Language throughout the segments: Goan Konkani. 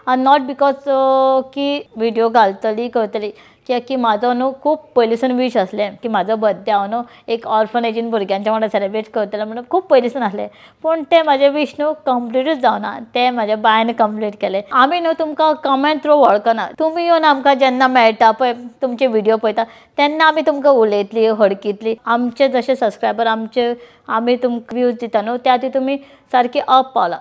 आनी not because की व्हिडियो घालतली करतली, कित्याक की म्हाजो न्हू खूब पयलींसून वीश आसलें की म्हाजो बर्थडे हांव न्हू एक ऑर्फनेजीन भुरग्यांच्या वांगडा सेलिब्रेट करतलें म्हणून खूब पयलींसून आसलें. पूण तें म्हाजें वीश न्हू कंप्लिटूच जावना, तें म्हाज्या बायन कंप्लीट केलें. आमी न्हू तुमकां कमेंट थ्रू वळखना, तुमी येवन आमकां जेन्ना मेळटा पळय, तुमचे व्हिडियो पळयता तेन्ना आमी तुमकां उलयतली हडकितली. आमचे जशे सबस्क्रायबर आमचे आमी तुमकां व्यूज दिता न्हू त्या खातीर तुमी सारकी अप पावला,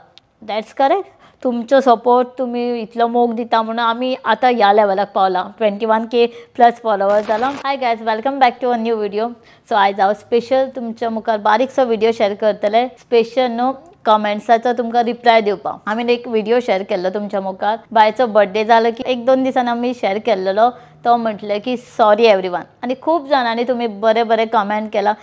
that's correct. तुमचो सपोर्ट, तुमी इतलो मोग दिता म्हणून आमी आतां ह्या लेवलाक पावला, 21K plus followers जाला. Hi guys, welcome back to a new video. So आयज हांव स्पेशल तुमच्या मुखार बारीकसो व्हिडियो शेअर करतलें, स्पेशल न्हू कमेंट्साचो तुमकां रिप्लाय दिवपाक. आमी एक व्हिडियो शेअर केल्लो तुमच्या मुखार, बायचो बर्थडे जालो की एक दोन दिसांनी आमी शेअर केल्लो. तो म्हटलें की सॉरी एवरीवन, आनी खूब जाणांनी तुमी बरे बरे कमेंट केला.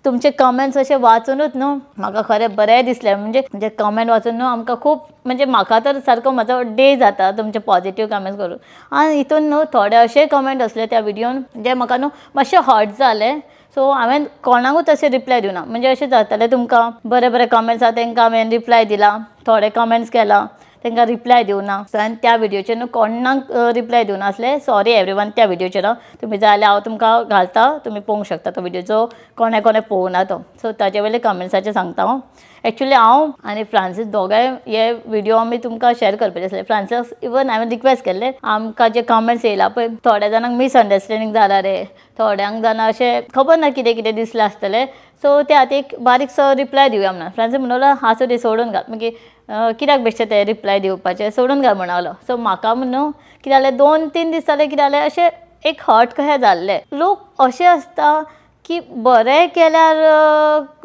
तुमचे कमेंट्स अशे वाचूनच न्हू म्हाका खरें बरें दिसलें. म्हणजे म्हणजे कमेंट वाचून न्हू आमकां खूब, म्हणजे म्हाका तर सारको म्हाजो डे जाता तुमचे पॉझिटिव्ह कमेंट्स करून. आनी हितून न्हू थोडे अशे कमेंट आसले त्या व्हिडियोन जे म्हाका न्हू मातशे हर्ट जाले. सो हांवें कोणाकूच अशें रिप्लाय दिवना, म्हणजे अशें जातालें तुमकां बरे बरे कमेंट्स आसा तांकां हांवें रिप्लाय दिला, थोडे कमेंट्स केला तांकां रिप्लाय दिवना. सो हांवें त्या व्हिडियोचेर न्हू कोणाक रिप्लाय दिवनासलें, सॉरी एवरीवन. त्या व्हिडियोचेर तुमी जाय जाल्यार हांव तुमकां घालता, तुमी पळोवंक शकता तो व्हिडियो जो कोणें कोणें पळोवना तो. सो ताजे वयले कमेंट्साचेर सांगता हांव. एक्चुली हांव आनी फ्रांसीस दोगांय हे व्हिडियो आमी तुमकां शेअर करपाचे आसले. फ्रांसीस इवन हांवें रिक्वेस्ट केल्लें, आमकां जे कमेंट्स येयला पळय थोड्या जाणांक मिसअंडरस्टँडींग जाला रे, थोड्यांक जाणां अशें खबर ना कितें कितें दिसलें आसतलें. सो ते खातीर एक बारीकसो रिप्लाय दिवया म्हणून फ्रांसीस म्हणलो आसूं दी सोडून घाल, मागीर कित्याक बेश्टें ते रिप्लाय दिवपाचें, सोडून घाल म्हणलो. सो म्हाका न्हू कितें जालें, 2-3 दीस जाले कितें जालें अशें एक हर्ट कशें जाल्लें. लोक अशें आसता की बरें केल्यार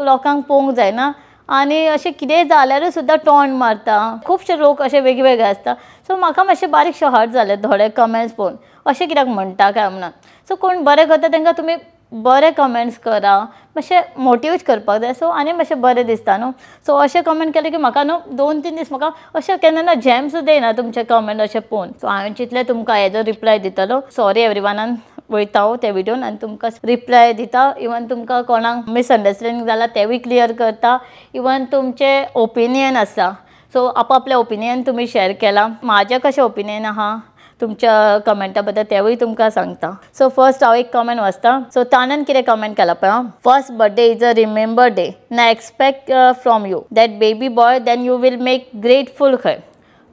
लोकांक पळोवंक जायना आनी अशें कितेंय जाल्यारूय सुद्दां टोंड मारता. खुबशे लोक अशे वेगवेगळे आसता. सो म्हाका मातशें बारीकशें हर्ट जालें थोडे कमेंट्स पळोवन, अशें कित्याक म्हणटा काय म्हणून. सो कोण बरें करता तांकां तुमी बरे कमेंट्स करा, मातशें मोटिवेट करपाक जाय. सो आनी मातशें बरें दिसता न्हू. सो अशें कमेंट केलें की म्हाका न्हू 2-3 दीस म्हाका अशें केन्ना ना झेम सुद्दां येना तुमचे कमेंट अशें पळोवन. सो हांवें चिंतलें तुमकां हेजो रिप्लाय दितलो, सॉरी एवरीवनान वयता हांव त्या व्हिडियोन आनी तुमकां रिप्लाय दिता. इवन तुमकां कोणाक मिसअंडरस्टँडींग जाला तेवूय क्लियर करता. इवन तुमचें ओपिनियन आसा, सो आपआपलें ओपिनियन तुमी शेअर केलां, म्हाजें कशें ओपिनियन आहा तुमच्या कमेंटा बद्दल तेवूय तुमकां सांगता. सो फर्स्ट हांव एक कमेंट वाचता. सो ताणें कितें कमेंट केला पळय, first birthday is a remember day, ना expect from you that baby boy then you will make grateful. खंय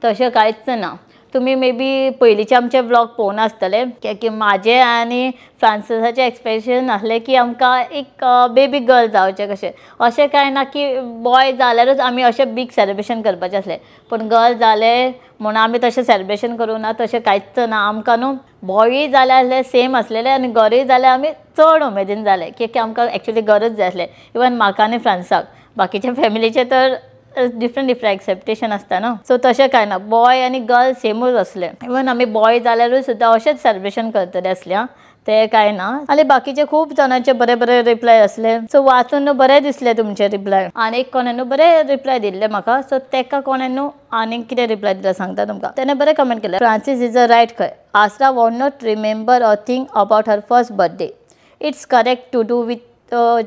तशें कांयच ना. तुमी मे बी पयलींचे आमचे व्लॉग पळोवन आसतले, कित्याक की म्हाजें आनी फ्रांसिसाचें एक्सपेक्टेशन आसलें की आमकां एक बेबी गर्ल जावचें कशें. अशें कांय ना की बॉय जाल्यारूच आमी अशें बीग सेलिब्रेशन करपाचें आसलें, पूण गर्ल जालें म्हणून आमी तशें सेलिब्रेशन करूं ना, तशें कांयच ना. आमकां न्हू बॉयूय जालें आसलें सेम आसलेलें आनी गर्लूय जालें आमी चड उमेदीन जालें, कित्याक आमकां एक्चुली गरज जाय आसलें. इवन म्हाका आनी फ्रांसाक, बाकीच्या फॅमिलीचें तर डिफरंट डिफरंट एक्सपेक्टेशन आसता न्हू. सो तशें कांय ना, बॉय आनी गर्ल सेमूच आसलें. इवन आमी बॉय जाल्यारूय सुद्दां अशेंच सेलिब्रेशन करतले आसलें, तें कांय ना. आनी बाकीचे खूब जाणांचे बरे बरे रिप्लाय आसले. सो वाचून न्हू बरें दिसलें तुमचे रिप्लाय. आनी एक कोणें न्हू बरें रिप्लाय दिल्ले म्हाका. सो तेका कोणें न्हू आनीक कितें रिप्लाय दिला सांगता तुमकां. तेणें बरें कमेंट केलें, फ्रांसीस is a right खंय, Asra won't not remember a thing about her first birthday, it's correct to do with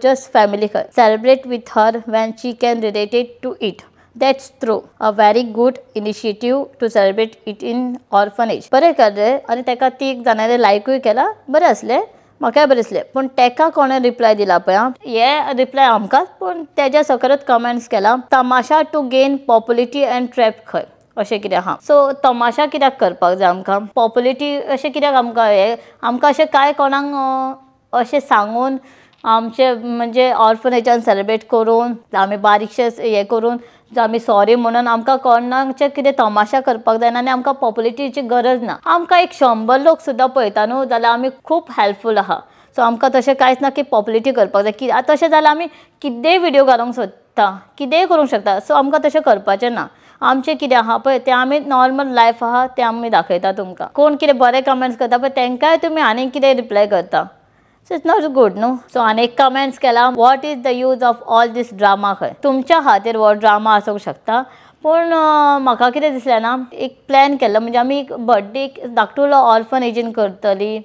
just family celebrate with her when she can relate it to it, that's true, a very good initiative to celebrate it in orphanage. बरें केलें आनी तेका तीग जाणांनी लायकूय केला, बरें आसलें, म्हाकाय बरें दिसलें. पूण तेका कोणें रिप्लाय दिला पळय, हे रिप्लाय आमकां, पूण तेज्या सकयलूच कमेंट्स केला, तमाशा to gain popularity and trap खंय, अशें कितें आहा. सो तमाशा कित्याक करपाक जाय आमकां, पॉप्युलरिटी अशें कित्याक आमकां हें, आमकां अशें कांय कोणाक अशें सांगून आमचे म्हणजे ऑर्फनेजान सेलिब्रेट करून आमी बारीकशें हें करून आमी सॉरी म्हणून आमकां कोणाचें कितें तमाशा करपाक जायना आनी आमकां पॉप्युलरिटीची गरज ना. आमकां एक 100 लोक सुद्दां पळयता न्हू जाल्यार आमी खूब हेल्पफूल आहा. सो आमकां तशें कांयच ना की पॉप्युलरिटी करपाक जाय, की तशें जाल्यार आमी कितेंय व्हिडियो घालूंक सोदता, कितेंय करूंक शकता. सो आमकां तशें करपाचें ना. आमचें कितें आहा पळय तें आमी नॉर्मल लायफ आहा तें आमी दाखयता तुमकां. कोण कितें बरें कमेंट्स करता पळय तांकांय तुमी आनीक कितें रिप्लाय करता, सो it's not good न्हू. सो आनी एक कमेंट्स केला, what is the use of all this drama खंय. तुमच्या खातीर हो ड्रामा आसूंक शकता, पूण म्हाका कितें दिसलें ना, एक प्लॅन केल्लो म्हणजे आमी एक बर्थडे धाकटुलो ऑर्फनेजीन करतली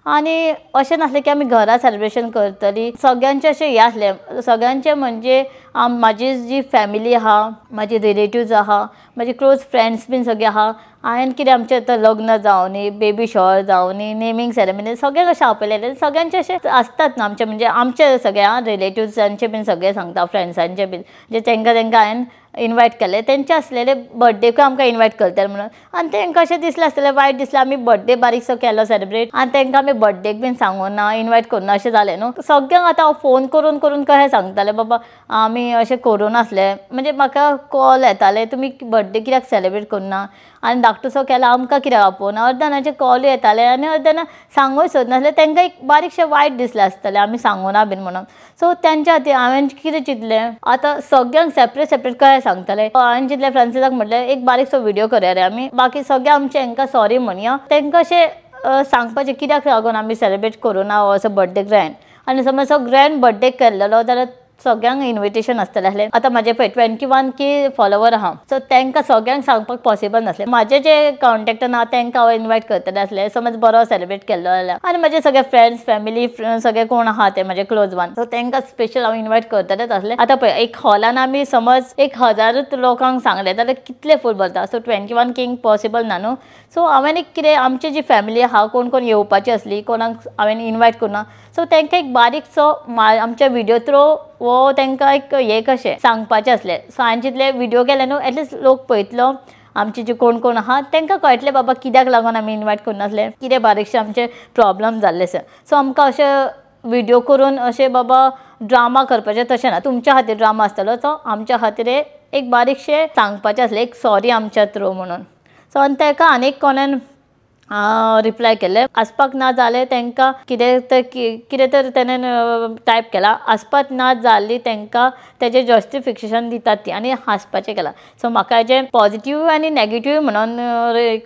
आनी अशें नासलें की आमी घरा सेलिब्रेशन करतली. सगळ्यांचें अशें हें आसलें, सगळ्यांचें म्हणजे म्हाजी जी फॅमिली आहा, म्हाजी रिलेटिव्ज आहा, म्हाजी क्लोज फ्रेंड्स बीन सगळे आहा. हांवें कितें आमचें आतां लग्न जावनी, बेबी शॉवर जावनी, नेमींग सेरेमनी सगळें कशें आपयलेलें, सगळ्यांचें अशें आसतात न्हू आमचें, म्हणजे आमचे सगळे रिलेटिव्सांचे बीन सगळे सांगता, फ्रेंड्सांचे बीन जे तांकां तांकां हांवें इनवायट केले तेंचे आसलेले बर्थडेकूय आमकां इनवायट करतले म्हणून. आनी तांकां अशें दिसलें आसतलें, वायट दिसलें आमी बर्थडे बारीकसो केलो सेलिब्रेट आनी तांकां आमी बर्थडेक बीन सांगूना, इनवायट करूना अशें जालें न्हू. सगळ्यांक आतां हांव फोन करून करून कशें सांगतालें बाबा आमी अशें करूं नासलें, म्हणजे म्हाका कॉल येताले तुमी बर्थडे कित्याक सेलिब्रेट करुना आनी धाकटुसो केला आमकां कित्याक आपोवना. अर्द जाणांचे कॉलूय येताले आनी अर्द जाणां सांगूय सोदनासलें, तांकां एक बारीकशें वायट दिसलें आसतलें आमी सांगूना बीन म्हणून. सो तेंच्या खातीर हांवें कितें चिंतलें आतां सगळ्यांक सेपरेट सेपरेट कशें सांगतलें. हांवें चिंतलें फ्रांसिसाक म्हटलें एक बारीकसो व्हिडियो करया रे आमी, बाकी सगळे आमचे हांकां सॉरी म्हणया, तांकां अशें सांगपाचें कित्याक लागून आमी सेलिब्रेट करुना हो असो बर्थडे ग्रँड. आनी समज असो ग्रँड बर्थडे केल्लो जाल्यार सगळ्यांक इन्विटेशन आसतलें आसलें. आतां म्हाजे पळय 21K follower आहा, सो तांकां सगळ्यांक सांगपाक पॉसिबल नासलें. म्हाजे जे कॉन्टेक्टान आहा तांकां हांव इनवायट करतलें आसलें, समज बरो सेलिब्रेट केल्लो जाल्यार. आनी म्हाजे सगळे फ्रेंड्स फॅमिली सगळे कोण आहा ते म्हाजे क्लोज वन, सो तांकां स्पेशल हांव इनवायट करतलेच आसलें. आतां पळय एक हॉलान आमी समज 1000 लोकांक सांगलें जाल्यार कितले फूल भरता, सो 21K possible ना न्हू. सो हांवें एक कितें आमची जी फॅमिली आहा कोण कोण येवपाची आसली, कोणाक हांवें इनवायट करुना, सो तांकां एक बारीकसो आमच्या व्हिडियो थ्रू वो तांकां एक हें कशें सांगपाचें आसलें. सो हांवें जितले व्हिडियो केले न्हू एटलिस्ट लोक पळयतलो आमचे जे कोण कोण आहा तांकां कळटलें बाबा कित्याक लागून आमी इनवायट करुनासले, कितें बारीकशें आमचे प्रॉब्लम जाल्ले आसा. सो आमकां अशें व्हिडियो करून अशें बाबा ड्रामा करपाचें तशें ना, तुमच्या खातीर ड्रामा आसतलो, सो आमच्या खातीर एक बारीकशें सांगपाचें आसलें, एक सॉरी आमच्या थ्रू म्हणून. सो आनी ताका आनीक कोणेन रिप्लाय केलें आसपाक ना जालें तांकां कितें तर कितें तर तेणें टायप केलां, आसपाक ना जाली तांकां तेजें जस्टिफिकेशन दितात ती आनी हांसपाचें केलां. सो म्हाका हेजें पॉजिटीव आनी नेगेटीव म्हणून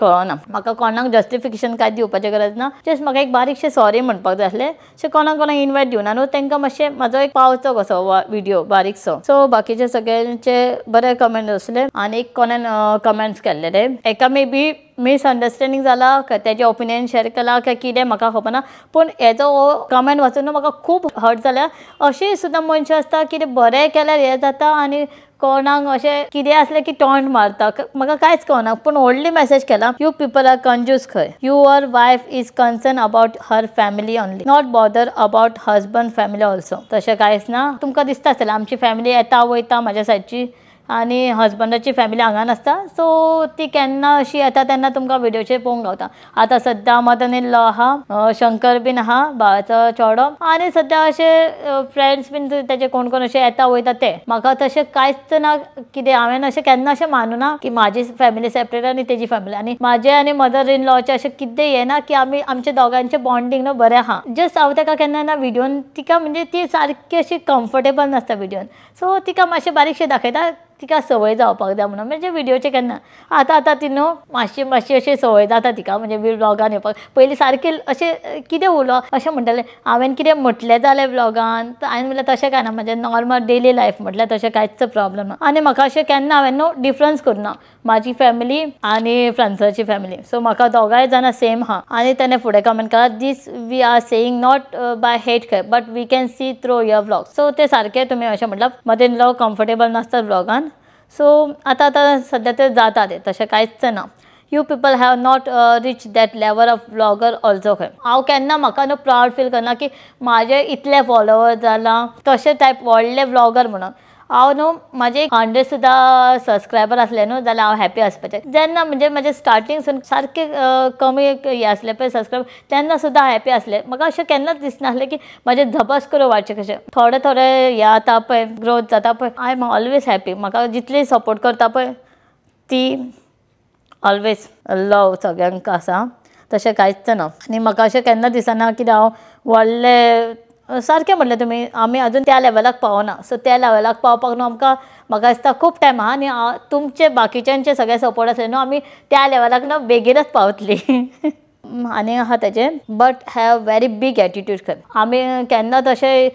कळना, म्हाका कोणाक जस्टिफिकेशन कांय दिवपाचें गरज ना, जस्ट म्हाका एक बारीकशें सॉरी म्हणपाक जाय आसलें. सो कोणाक कोणाक इनवायट दिवना न्हू तांकां मातशें म्हाजो एक पावचो कसो व्हिडियो बारीकसो. सो बाकीचे सगळ्यांचे बरे कमेंट आसले आनी एक कोणेन कमेंट्स केल्ले एका मे बी मिसअंडरस्टँडींग जाला, तेजें ओपिनियन शेअर केलां काय कितें म्हाका खबर ना, पूण हेजो हो कमेंट वाचून न्हू म्हाका खूब हर्ट जाल्या. अशीं सुद्दां मनशां आसता कितें बरें केल्यार हें जाता आनी कोणाक अशें कितें आसलें की टॉन्ट मारता, म्हाका कांयच कळना. पूण व्हडली मॅसेज केला, you people are कंजूस खंय, your wife is concern about her family only, not bother about husband family also. तशें कांयच ना, तुमकां दिसता आसतलें आमची फॅमिली येता वयता म्हाज्या सायडची आनी हजबंडाची फॅमिली हांगा नासता, सो ती केन्ना अशी येता तेन्ना तुमकां व्हिडियोचेर पळोवंक गावता. आतां सद्या मदन इन लॉ आहा, शंकर बीन आहा भावाचो चेडो, आनी सद्या अशे फ्रेंड्स बीन तेजे कोण कोण अशे येता वयता ते. म्हाका तशें कांयच ना कितें, हांवें अशें केन्ना अशें मानुना की म्हाजी फॅमिली सेपरेट आनी तेजी फॅमिली, आनी म्हाजे आनी मदर इन लॉचें अशें कितें हें ना की आमी आमच्या दोगांचें बॉन्डींग न्हू बरें आहा. जस्ट हांव ताका केन्ना ना व्हिडियोन तिका म्हणजे ती सारकी अशी कम्फर्टेबल नासता व्हिडियोन, सो तिका मातशें बारीकशें दाखयता, तिका संवय जावपाक जाय म्हणून. म्हणजे व्हिडियोचे केन्ना आतां आतां ती न्हू मातशी मातशी अशी संवय जाता तिका, म्हणजे व्लॉगान येवपाक. पयलीं सारकें अशें कितें उलोवप अशें म्हणटालें, हांवें कितें म्हटलें जाल्यार व्लॉगान, हांवें म्हणलें तशें कांय ना, म्हजें नॉर्मल डेली लायफ म्हटल्यार तशें कांयच प्रॉब्लम ना. आनी म्हाका अशें केन्ना हांवें न्हू डिफरन्स करुना म्हाजी फॅमिली आनी फ्रांसाची फॅमिली, सो म्हाका दोगांय जाणां सेम आहा. आनी तेणें फुडें कमेंट केला, this we are saying not by hate खंय, but we can see through your vlog. So तें सारकें तुमी अशें म्हटल्यार मदर इन लॉ कम्फर्टेबल नासता व्लॉगान, सो आतां आतां सद्या ते जाता ते तशें कांयच ना. You people have not reach that level of vlogger also खंय. हांव केन्ना म्हाका न्हू प्रावड फील करना की म्हाजे इतले फॉलोवर जाला तशें टायप व्हडले व्लॉगर म्हणून. हांव न्हू म्हाजे 100 सुद्दां सबस्क्रायबर आसले न्हू जाल्यार हांव हॅपी आसपाचें. जेन्ना म्हणजे म्हाजें स्टार्टींग सून सारकें कमी हें आसलें पळय सबस्क्रायबर, तेन्ना सुद्दां हॅपी आसलें. म्हाका अशें केन्नाच दिसनासलें की म्हाजें झबस करून वाडचें कशें, थोडे थोडे हें जाता पळय ग्रोथ जाता पळय, I am always happy. म्हाका जितली सपोर्ट करता पळय ती ऑलवेज लव सगळ्यांक आसा, तशें कांयच ना. आनी म्हाका अशें केन्ना दिसना की हांव व्हडलें सारकें म्हटलें तुमी, आमी अजून त्या लेवलाक पावना. सो त्या लेवलाक पावपाक न्हू आमकां म्हाका दिसता खूब टायम आहा, आनी तुमचे बाकीच्यांचे सगळे सपोर्ट आसले न्हू आमी त्या लेवलाक न्हू बेगीनच पावतली. आनी आहा तेजें but have very big attitude खंय, आमी केन्ना तशें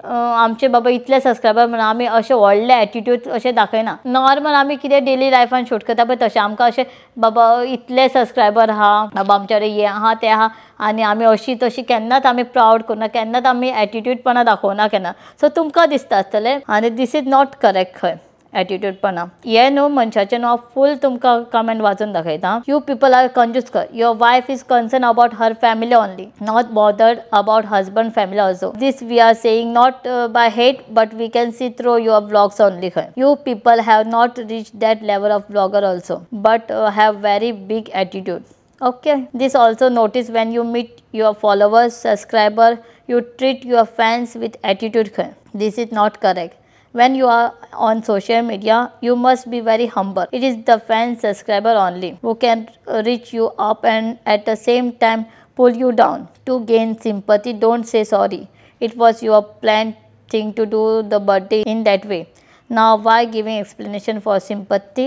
आमचे बाबा इतले सबस्क्रायबर म्हणून आमी अशे व्हडले एटिट्यूड अशें दाखयना. नॉर्मल आमी कितें डेली लायफान शूट करता पळय तशें. आमकां अशें बाबा इतले सबस्क्रायबर आहा, बाबा आमचे कडेन हें आहा तें आहा आनी आमी अशी तशी केन्नाच आमी प्रावड करना, केन्नाच आमी एटिट्यूडपणां दाखोवना केन्ना. सो तुमकां दिसता आसतलें आनी this is not correct खंय एटिट्यूडपणां. हें न्हू मनशाचें न्हू हांव फूल तुमकां कमेंट वाचून दाखयता. You people are कंजूस कर. Your wife is concern about her family only, not bothered about husband family also. This we are saying not by hate but we can see through your vlogs only खंय. You people have not reach that level of vlogger also but have very big attitude. Okay, this also notice when you meet your followers, subscriber, you treat your fans with attitude खंय. This is not correct. When you are on social media, you must be very humble. It is the fans, subscriber only who can reach you up and at the same time pull you down. To gain sympathy, don't say sorry. It was your planned thing to do the birthday in that way. Now why giving explanation for sympathy?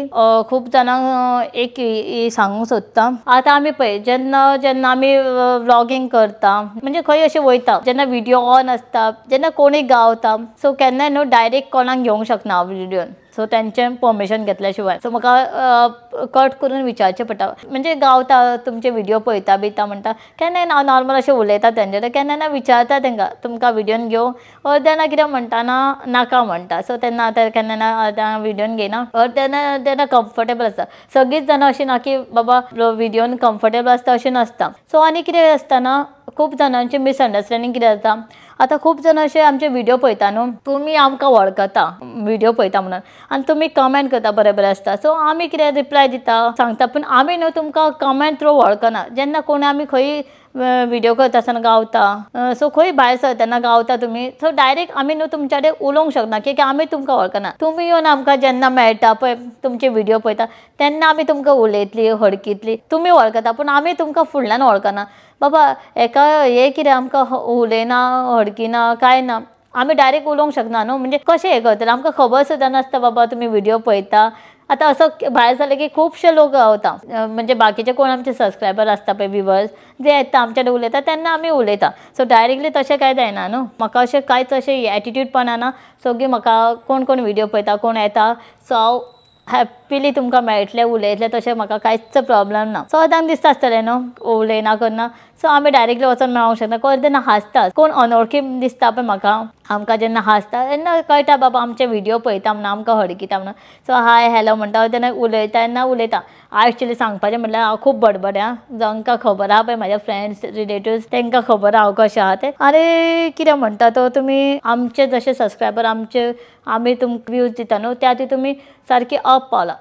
खूब जाणांक एक सांगूंक सोदता. आतां आमी पळय जेन्ना जेन्ना आमी व्लॉगींग करता म्हणजे खंय अशें वयता जेन्ना व्हिडियो ऑन आसता जेन्ना कोणूय गावता सो केन्नाय न्हू डायरेक्ट कोणाक घेवंक शकना हांव व्हिडियोन. सो तेंचें परमिशन घेतल्या शिवाय सो म्हाका कट करून विचारचें पडटा. म्हणजे गावता तुमचे व्हिडियो पळयता बिता म्हणटा केन्नाय हांव नॉर्मल अशें उलयता तेंचे कडेन, केन्ना ना विचारता तेंकां तुमकां व्हिडियोन घेवं अर्दें ना कितें म्हणटा ना नाका म्हणटा. सो तेन्ना आतां केन्ना ना व्हिडियोन घेयना अर्दें तेन्ना कम्फर्टेबल आसता. सगळींच जाणां अशीं ना की बाबा व्हिडियोन कम्फर्टेबल आसता अशें नासता. सो आनी कितें आसता ना खूब जाणांचें मिसअंडरस्टँडींग कितें जाता. आतां खूब जाणां अशे आमचे व्हिडियो पळयता न्हू, तुमी आमकां वळखता व्हिडियो पळयता म्हणून आनी तुमी कमेंट करता बरें बरें आसता. सो आमी कितें रिप्लाय दिता सांगता पूण आमी न्हू तुमकां कमेंट थ्रू वळखना. जेन्ना कोण आमी खंय व्हिडियो करता आसतना गावता सो खंय भायर सरतना गावता तुमी सो डायरेक्ट आमी न्हू तुमच्या कडेन उलोवंक शकना की आमी तुमकां वळखना. तुमी येवन आमकां जेन्ना मेळटा पळय तुमचे व्हिडियो पळयता तेन्ना आमी तुमकां उलयतली हडकितली, तुमी वळखता पूण आमी तुमकां फुडल्यान वळखना. बाबा एका हें कितें आमकां उलयना हडकिना कांय ना, आमी डायरेक्ट उलोवंक शकना न्हू. म्हणजे कशें हें करतलें आमकां खबर सुद्दां नासता बाबा तुमी व्हिडियो पळयता. आतां असो भायर जालें की खुबशे लोक गावता म्हणजे बाकीचे कोण आमचे सबस्क्रायबर आसता पळय व्युवर्स जे येता आमचे कडेन उलयता तेन्ना आमी उलयता. सो डायरेक्टली तशें कांय जायना न्हू. म्हाका अशें कांयच अशें एटिट्यूडपणां ना. सगळीं म्हाका कोण कोण व्हिडियो पळयता कोण येता सो हांव हॅप्पिली तुमकां मेळटलें उलयतलें तशें म्हाका कांयच प्रॉब्लम ना. सो आतां दिसता आसतलें न्हू उलयना करना सो आमी डायरेक्टली वचोन मेळोंक शकना. कोण तेन्ना हांसता कोण अनवळखी दिसता पळय म्हाका आमकां जेन्ना हांसता तेन्ना कळटा बाबा आमचे व्हिडियो पळयता म्हणून आमकां हडकिता म्हणून. सो हाय हॅलो म्हणटा तेन्ना उलयता तेन्ना उलयता. एक्चुअली सांगपाचें म्हटल्यार हांव खूब बडबड आं, जांकां खबर आहा पळय म्हाज्या फ्रेंड्स रिलेटिव्स तांकां खबर आहा हांव कशें आहा तें. आनी कितें म्हणटा तो तुमी आमचे जशे सबस्क्रायबर आमचे आमी तुमकां व्यूज दिता न्हू त्या खातीर तुमी सारकी अप पावला,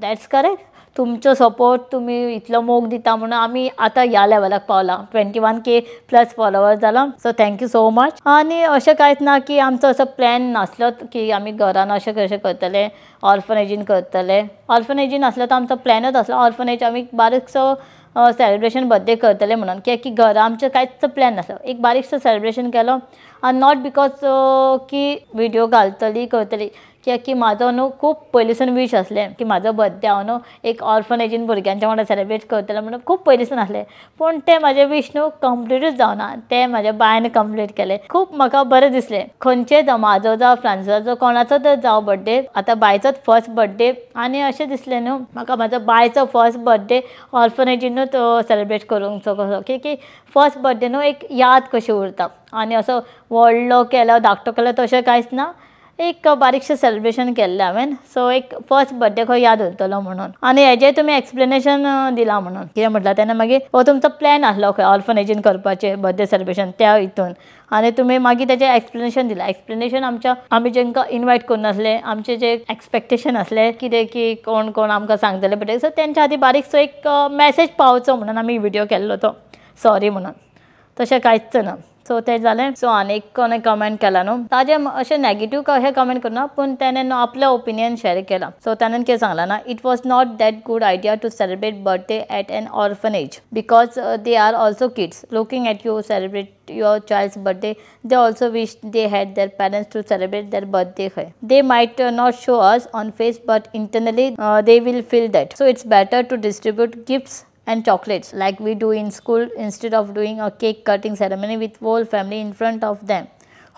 that's correct. तुमचो सपोर्ट तुमी इतलो मोग दिता म्हणून आमी आतां ह्या लेवलाक पावला, 21K plus followers जाला. So thank you so much. आनी अशें कांयच ना की आमचो असो प्लॅन नासलो की आमी घरान अशें कशें करतले ऑर्फनेजीन करतले. ऑर्फनेजीन आसलो तो आमचो प्लॅनूच आसलो ऑर्फनेज आमी बारीकसो सेलिब्रेशन बर्थडे करतले म्हणून, कित्याक की घरा आमचें कांयच प्लॅन नासलो. एक बारीकसो सेलिब्रेशन केलो आनी not because की व्हिडियो घालतली करतली, कित्याक की म्हाजो न्हू खूब पयलींसून वीश आसलें की म्हाजो बर्थडे हांव न्हू एक ऑर्फनेजीन भुरग्यांच्या वांगडा सेलिब्रेट करतलें म्हणून खूब पयलींसून आसलें. पूण तें म्हाजें वीश न्हू कंप्लिटूच जावना, तें म्हाज्या बायन कंप्लीट केलें. खूब म्हाका बरें दिसलें. खंयचेय जावं म्हाजो जावं फ्रांसिसाचो कोणाचो तर जावं बर्थडे, आतां बायचोच फर्स्ट बर्थडे आनी अशें दिसलें न्हू म्हाका म्हाजो बायचो फर्स्ट बर्थडे ऑर्फनेजीनूच सेलिब्रेट करूंक कसो की फर्स्ट बर्थडे न्हू एक याद कशी उरता. आनी असो व्हडलो केलो धाकटो केलो तशें कांयच ना, एक बारीकशें सेलिब्रेशन केल्लें हांवें. सो एक फर्स्ट बर्थडे खंय याद उरतलो म्हणून. आनी हेजें तुमी एक्सप्लेनेशन दिलां म्हणून कितें म्हटल्यार तेन्ना मागीर हो तुमचो प्लॅन आसलो खंय ऑर्फनेजीन करपाचें बर्थडे सेलिब्रेशन त्या हितून आनी तुमी मागीर तेजें एक्सप्लेनेशन दिलां. एक्सप्लेनेशन आमच्या आमी जेंकां इनवायट करून आसले आमचें जें एक्सपेक्टेशन आसलें कितें की कोण कोण आमकां सांगतले बर्थडे, सो तेंच्या खातीर बारीकसो एक मॅसेज पावचो म्हणून आमी व्हिडियो केल्लो तो सॉरी म्हणून, तशें कांयच ना. सो तें जालें. सो आनी एक कोणें कमेंट केला न्हू ताजें अशें नेगेटीव कशें कमेंट करना पूण तेणें न्हू आपलें ओपिनियन शेअर केलां. सो ताणें कितें सांगलां ना, it was not that good idea to celebrate birthday at an orphanage because they are also kids looking at you celebrate your child's birthday, they also wish they had their parents to celebrate their birthday. They might not show us on face but internally they will feel that. So it's better to distribute gifts and chocolates like we do in school instead of doing a cake cutting ceremony with whole family in front of them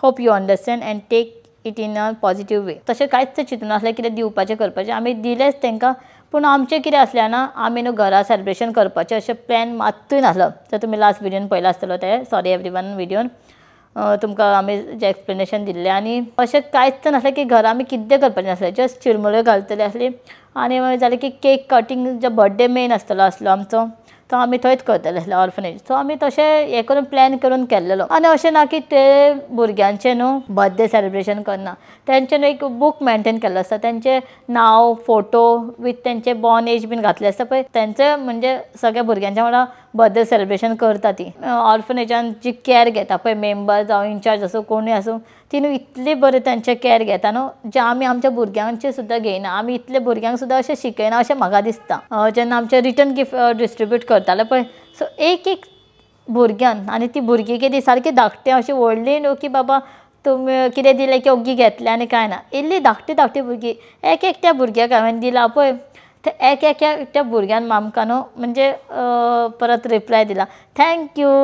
Hope you understand and take it in a positive way. तशें कांयच चिंतून नासलें कितें दिवपाचें करपाचें, आमी दिलेंच तांकां. पूण आमचें कितें आसलें ना, आमी न्हू घरा सेलिब्रेशन करपाचें अशें प्लॅन मात्तूय नासलो. तर तुमी लास्ट व्हिडियोन पळयला आसतलो ते सॉरी एवरी वन व्हिडियोन तुमकां आमी जें एक्सप्लेनेशन दिल्लें. आनी अशें कांयच नासलें की घरा आमी कितें करपाचें नासलें, जस्ट चिरमुल्यो घालतले आसली आनी मागीर जालें की केक कटींग जो बर्थडे मेन आसतलो आसलो आमचो तो आमी थंयच करतले आसले ऑर्फनेज. सो आमी तशें हें करून प्लॅन करून केल्लेलो. आनी अशें ना की ते भुरग्यांचें न्हू बर्थडे सेलिब्रेशन करना, तेंचे न्हू एक बूक मेनटेन केल्लो आसता, तेंचें नांव फोटो वीथ तेंचे बॉर्न एज बीन घातले आसता पळय, तेंचे म्हणजे सगळ्या भुरग्यांच्या वांगडा बर्थडे सेलिब्रेशन करता. ती ऑर्फनेजान जी कॅर घेता पळय, मेंबर जावं इनचार्ज आसूं कोणूय आसूं, ती न्हू इतली बरी तेंचे कॅर घेता न्हू, जे आमी आमच्या भुरग्यांचे सुद्दां घेयना, आमी इतले भुरग्यांक सुद्दां अशें शिकयना अशें म्हाका दिसता. जेन्ना आमचे रिटर्न गिफ्ट डिस्ट्रिब्यूट करताले पळय, सो एक एक भुरग्यान, आनी ती भुरगीं कितें सारकी धाकटी अशी व्हडली न्हू की बाबा तुमी कितें दिलें की ओग्गी घेतलें आनी कांय ना, इल्ली धाकटी धाकटी भुरगीं एक एक त्या भुरग्याक हांवें दिला पळय, ते एक एक त्या भुरग्यान आमकां न्हू म्हणजे परत रिप्लाय दिला, thank you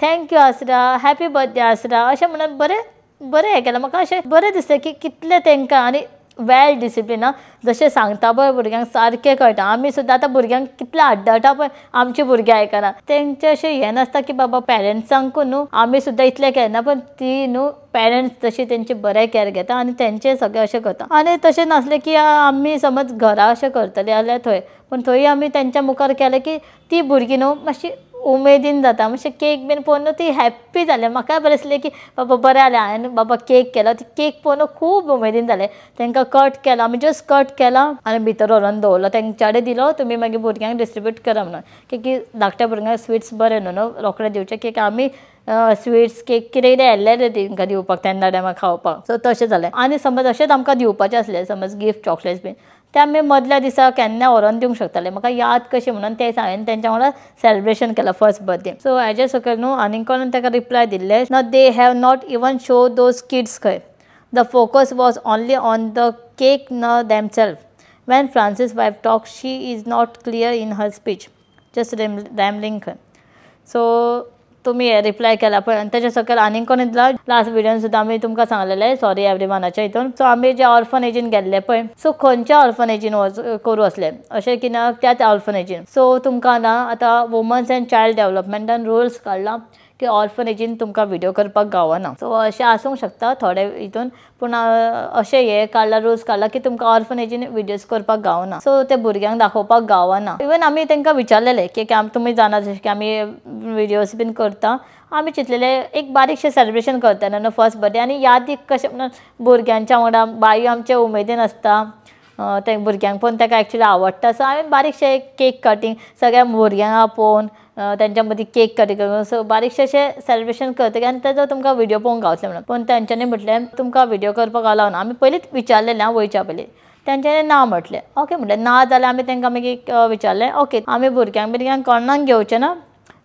thank you Aasra, happy birthday Aasra, अशें म्हणून बरें बरें हें केलें. म्हाका अशें बरें दिसलें की कितलें तांकां आनी वेल डिसिप्लीन जशें सांगता पळय भुरग्यांक सारकें कळटा. आमी सुद्दां आतां भुरग्यांक कितलें आड्डटा पळय, आमची भुरगीं आयकना, तेंचें अशें हें नासता की बाबा पेरंट्सांकूय न्हू आमी सुद्दां इतलें केन्ना, पण ती न्हू पेरंट्स तशी तेंची बरें कॅर घेता आनी तेंचें सगळें अशें करता. आनी तशें नासलें की आमी समज घरा अशें करतले जाल्यार थंय, पूण थंय आमी तेंच्या मुखार केलें की ती भुरगीं न्हू मातशी उमेदीन जाता, मातशें केक बीन पळोवन ती हॅप्पी जालें. म्हाकाय बरें दिसलें की बाबा बरें जालें हांवें बाबा केक केलो, ती केक पळोवन खूब उमेदीन जालें. तांकां कट केलो आमी, जस्ट कट केला आनी भितर व्हरोन दवरलो, तेंच्या कडेन दिलो, तुमी मागीर भुरग्यांक डिस्ट्रिब्यूट करा म्हणून, की धाकट्या भुरग्यांक स्विट्स बरें न्हू न्हू रोखडे दिवचे, केक आमी स्विट्स केक कितें कितें हाडलेलें तेंकां दिवपाक तेन्ना टायमार खावपाक. सो तशें जालें. आनी समज अशेंच आमकां दिवपाचें आसलें समज गिफ्ट चॉकलेट्स बीन, ते आमी मदल्या दिसा केन्ना व्हरोन दिवंक शकताले. म्हाका याद कशी म्हणून ते हांवें तेंच्या वांगडा सेलिब्रेशन केलां फर्स्ट बर्थडे. सो हेजे सकयल न्हू आनीक कोणून ताका रिप्लाय दिल्ले ना, they have not even show those kids खंय, the focus was only on the cake न themselves. When Francis wife talk she is not clear in her speech, just rambling खंय. सो तुमी हे रिप्लाय केला पळय. आनी तेच्या सकयल आनीक कोणें दिला, लास्ट व्हिडियोन सुद्दां आमी तुमकां सांगलेलें सॉरी एवरी वनाच्या हितून. सो आमी जे ऑर्फनेजीन गेल्ले पळय, सो खंयच्या ऑर्फनेजीन वच करूं आसलें अशें की ना त्याच ऑर्फनेजीन. सो तुमकां ना आतां वुमन्स एंड चायल्ड डेवलपमेंटान रुल्स काडला की ऑर्फनेजीन तुमकां व्हिडियो करपाक गावना. सो अशें आसूंक शकता थोडे हितून, पूण अशें हें काडलां रुल्स काडला की तुमकां ऑर्फनेजीन व्हिडियोज करपाक गावना. सो ते भुरग्यांक दाखोवपाक गावना. इवन आमी तांकां विचारलेलें की तुमी जाणा जशें की आमी व्हिडियोज बीन करता, आमी चिंतलेलें एक बारीकशें सेलिब्रेशन करता न्हू फर्स्ट बर्थडे, आनी यादीक कशें म्हणून भुरग्यांच्या वांगडा बाई आमचे उमेदीन आसता, ते भुरग्यांक पळोवन ताका एक्चुली आवडटा. सो हांवें बारीकशें एक केक कटींग सगळ्या भुरग्यांक आपोवन तेंच्या मदीं केक कटींग करून सो बारीकशें अशें सेलिब्रेशन करतकीर आनी तेजो तुमकां व्हिडियो पळोवंक गावतलें म्हणून. पूण तेंच्यांनी म्हटलें तुमकां व्हिडियो करपाक अलाव ना. आमी पयलींच विचारलेलें आं वयच्या पयलीं, तेंच्यांनी ना म्हटलें. ओके म्हटलें ना जाल्यार आमी तेंकां मागीर विचारलें ओके आमी भुरग्यांक बिरग्यांक कोणाक घेवचें ना,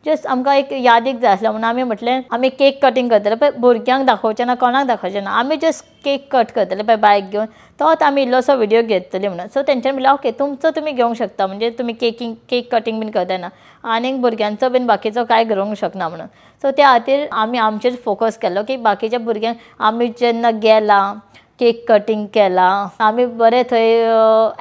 जस्ट आमकां एक यादीक जाय आसलें म्हणून आमी म्हटलें आमी केक कटींग करतले पळय, भुरग्यांक दाखोवचें ना कोणाक दाखोवचें ना, आमी जस्ट केक कट करतले पळय बायक घेवन, तोच आमी इल्लोसो व्हिडियो घेतले म्हणून. सो तेंच्यांनी म्हणलें ओके तुमचो तुमी घेवंक शकता, म्हणजे तुमी केक कटींग बीन करतना आनीक भुरग्यांचो बीन बाकीचो कांय घेवंक शकना म्हणून. सो त्या खातीर आमी आमचेर फोकस केलो की बाकीच्या भुरग्यांक आमी जेन्ना गेला केक कटींग केला, आमी बरें थंय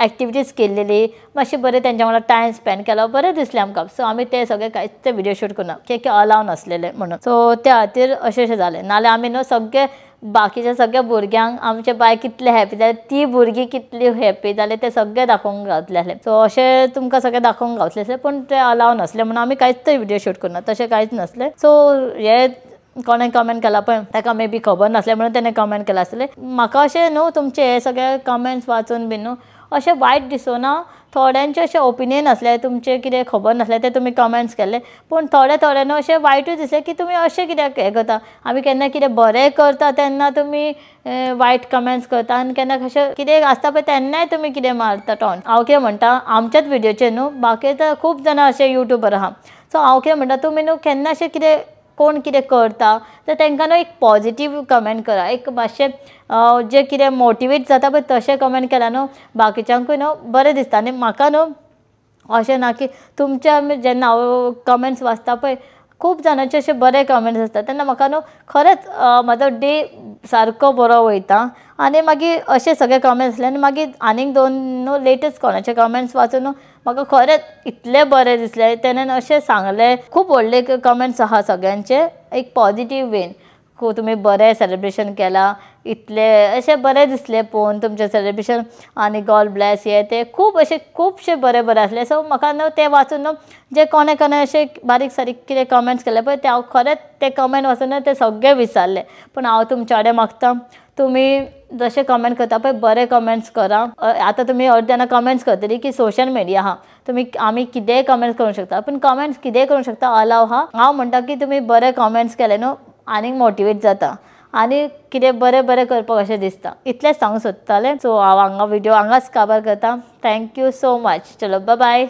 एक्टिविटीज केल्लेली, मातशें बरें तेंच्या वांगडा टायम स्पेंड केलो, बरें दिसलें आमकां. सो आमी ते सगळे कांयच ते व्हिडियो शूट करूना, कित्याक अलाव नासलेले म्हणून. सो त्या खातीर अशें अशें जालें. नाल्यार आमी न्हू सगळे बाकीच्या सगळ्या भुरग्यांक आमचे बाय कितले हॅपी जाले, ती भुरगीं कितली हॅपी जाले ते सगळे दाखोवंक गावतले आसले. सो अशें तुमकां सगळें दाखोवंक गावतलें आसलें, पूण ते अलाव नासलें म्हणून आमी कांयच ते व्हिडियो शूट करूना, तशें कांयच नासलें. सो हे कोणें कमेंट केला पळय ताका मे बी खबर नासलें म्हणून तेणें कमेंट केला आसतलें. म्हाका अशें न्हू तुमचे हे सगळे कमेंट्स वाचून बीन न्हू अशें वायट दिसना, थोड्यांचें अशें ओपिनियन आसलें तुमचें कितें खबर नासलें तें तुमी कमेंट्स केल्ले, पूण थोडे थोडे न्हू अशें वायटूय दिसलें की तुमी अशें कित्याक हें करता, आमी केन्ना कितें बरें करता तेन्ना तुमी वायट कमेंट्स करता आनी केन्ना कशें कितें आसता पळय तेन्नाय तुमी कितें मारता टॉन. हांव कितें म्हणटा आमच्याच व्हिडियोचेर न्हू बाकी तर खूब जाणां अशे युट्यूबर आहा, सो हांव कितें म्हणटा तुमी न्हू केन्ना अशें कितें कोण कितें करता तर तांकां न्हू एक पॉजिटीव कमेंट करा, एक मातशें जें कितें मोटिवेट जाता पळय तशें कमेंट केल्यार न्हू बाकीच्यांकूय न्हू बरें दिसता. आनी म्हाका न्हू अशें ना की तुमच्या जेन्ना हांव कमेंट्स वाचता पळय खूब जाणांचे अशे बरे कमेंट्स आसता तेन्ना म्हाका न्हू खरेंच म्हाजो डे सारको बरो वयता. आनी मागीर अशे सगळे कमेंट्स आसले आनी मागीर आनीक दोन न्हू लेटस्ट कोणाचे कमेंट्स वाचून न्हू म्हाका खरेंच इतलें बरें दिसलें. तेणेन अशें सांगलें, खूब व्हडले कमेंट्स आहा सगळ्यांचे एक पॉजिटीव वेन, खूब तुमी बरें सेलिब्रेशन केलां, इतलें अशें बरें दिसलें पळोवन तुमचें सेलिब्रेशन आनी गॉड ब्लॅस हे ते खूब अशे खुबशे बरे बरे आसले. सो म्हाका न्हू तें वाचून न्हू जे कोणे कोणे अशे बारीक सारीक कितें कमेंट्स केले पळय ते हांव खरेंच ते कमेंट वाचून ते सगळे विसरले. पूण हांव तुमच्या कडेन मागता तुमी जशे कमेंट करता पळय बरे कमेंट्स करा. आतां तुमी अर्द जाणां कमेंट्स करतली की सोशल मिडिया आहा, तुमी आमी कितेंय कमेंट्स करूंक शकता, पूण कमेंट्स कितेंय करूंक शकता अलाव आहा. हांव म्हणटा की तुमी बरे कमेंट्स केले न्हू आनीक मोटिवेट जाता आनी कितें बरें बरें करपाक अशें दिसता. इतलेंच सांगूंक सोदतालें. सो हांव हांगा व्हिडियो हांगाच काबार करता. Thank you so much. चलो बाय बाय.